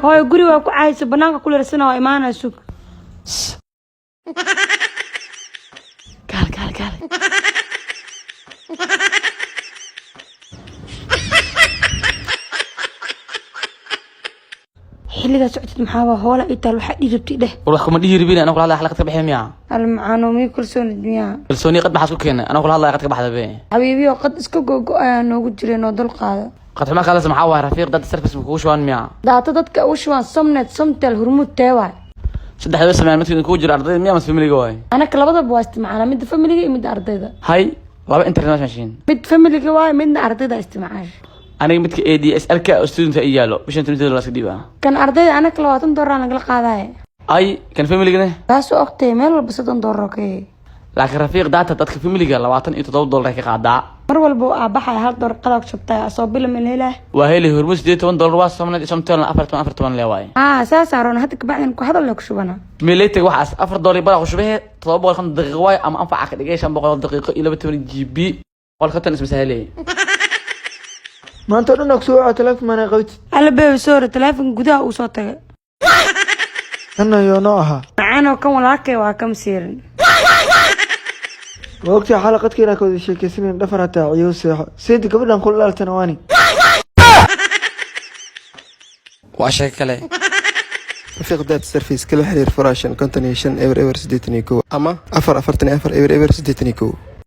Hooyo, guri waa ku caaysa, banaanka ku leersana, waa imaanaya, sug. Kaal, kaal, kaal. Xilligaa socotid maxaa waa hoola ii taal, waxaa dhihi rabtay dheh. War, wax kuma dhihi rabin. Anaa kula hadlaya, xalaqad ka baxay miyaa? Almacaano, mii kalsoonid miyaa? Kalsooni qad maxaad ku keenay? Anaa kula hadlaya, qad ka baxda be. Xabiibiyo, qad iska gogo ayaa noogu jiray, noo dul qaada. Qad xumaa kaalas maxaa waay? Rafiiq dad service ma kugu shubaan miyaa? Data dadka ugu shubaan Somnet, Somtel, Hurmuud, tee waay? Saddexda way sameeyaan. Midka kugu jira ardayda miyaa mas familiga waay? Anaka labadaba waa isticmaalaa, midda familiga iyo midda ardayda. Hay, laba internet machine. Mid familiga waay, midna ardayda isticmaasha. Aniga midka ADSL ka oo student ay yaalo, bishan $10 iska dhiibaa. Kan ardayda anaka $20 nagala qaadaya. Ay, kan familigana? Taasoo ogtay, meel walba $30 oo ka yahay. Laakiin Rafiiq data dadka familiga $27 ay ka qaadaa. Mar walba uu aabaxaya $1 qadaa ku shubtay, asoo bila meel helaa. Waa heli. Hormuud $18 waa, Somnet iyo Somtelna 14, 14 lee waaye. Aa, saasaa roon. Hadda kabacdin ku hadal le ku shubana. Milaytag waxaas $4 badaa ku shubahee, 750 daqiiqo waaye, ama anfaca ka dhigay 500 daqiiqo iyo 12 GB, 150 isma sahlay. Maanta o dhan aa kusoo wacaa, teleefon maana qabtid. Alla beebi, soore, teleefonka gudaha uu soo tagay. Kana yoo noo ahaa? Macaanoo, kan walaalkay waa kama siirin. Ma ogtahay xala qadka inaan ka wada sheekeysanayn dhafar, hataa ciyow seexo seedi gabadhan kula dhaaltana waani. Waa sheeko kale. Rafiiq Data Service kala xiriir 0555 00 81 ama 444 00 81.